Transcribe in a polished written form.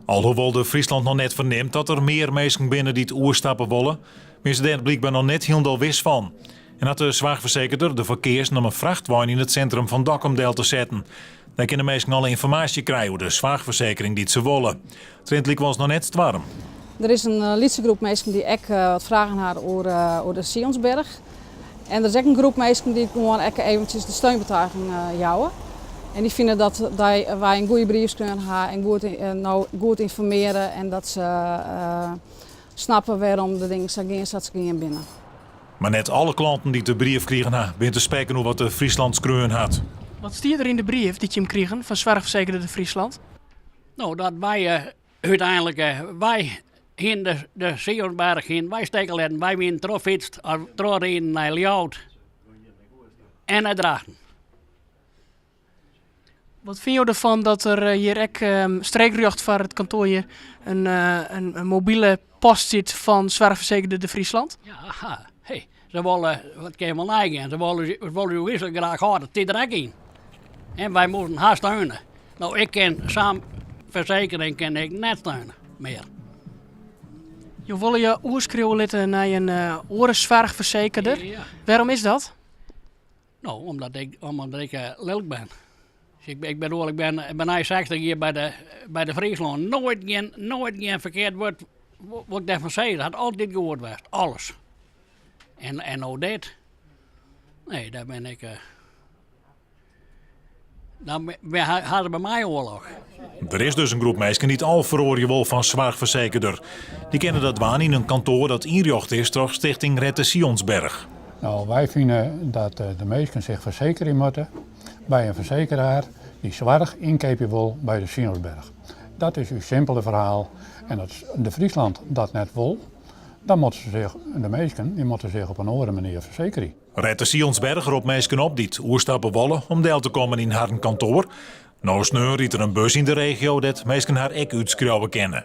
Alhoewol't De Friesland noch net fernimt dat der mear minsken binne dy't oerstappe wolle, binne se dêr blykber noch net hielendal wis fan. En hat de soarchfersekerder derfoar keazen om in frachtwein yn it sintrum fan Dokkum del te setten. Dêr kinne minsken alle ynformaasje krije oer de soarchfersekering dy't se wolle. It rint lykwols noch net stoarm. Der is in lytse groep minsken dy't ek wat fragen ha oer de Sionsberg. En der is ek in groep minsken dy't gewoan ek eventsjes de steunbetuiging jouwe. En dy fine dat wy in goede brief skreaun ha en goed, no goed ynformearre en dat se snappe wêrom de dingen sa gean sa't se gien binne. Mar net alle klanten dy't de brief krigen ha, binne te sprekken oer wat De Friesland skreaun hat. Wat stiet der yn de brief dy't jim krigen fan soarchfersekerder De Friesland? No, dat wy úteinlik, wy hienen de, de Sionsberg hienen wy stekke litten. Wy wienen trochfytst, trochriden nei Ljouwert en nei Drachten. Wat fine jo derfan dat der hjir ek streekrjocht foar it kantoar hjir in, in mobile post stiet fan soarchfersekerder De Friesland? Ja, hey, se wolle, wat kin wol neigean, se wolle, se wolle jo wissel graach hâlde, it sit der ek yn. En wy moasten har steune. No, ik kin sa'n fersekering kin ik net steune mear. Jo wolle je oerskriuwe litte nei in oare soarchfersekerder. Ja. Wêrom is dat? No, omdat ik, omdat ik lilk ben. Ik, ik bedoel, ik ben, ik ben nei 60 jier by de, by de Friesland. Noait gjin, noait gjin ferkeard wurd wat ik dêrfan sis. It hat altyd goed west, alles. En, en no dit. Nee, dêr bin ik. Dan ha se by my oarloch. Der is dus in groep minsken dy't al feroarje wol fan soarchfersekerder. Dy kinne dat dwaan yn in kantoar dat ynrjochte is troch Stichting Red de Sionsberg. No, wy fine dat de minsken sich fersekerje moatte by in fersekeraar dy't soarch ynkeapje wol by de Sionsberg. Dat is ús simpele ferhaal en as De Friesland dat net wol, dan moatte se sich, de minsken, dy moatte sich op in oare manier fersekerje. Red de Sionsberg ropt minsken op dy't oerstappe wolle om del te kommen yn harren kantoar. No sneon rydt der in bus yn de regio dêr't minsken har ek útskriuwe kinne.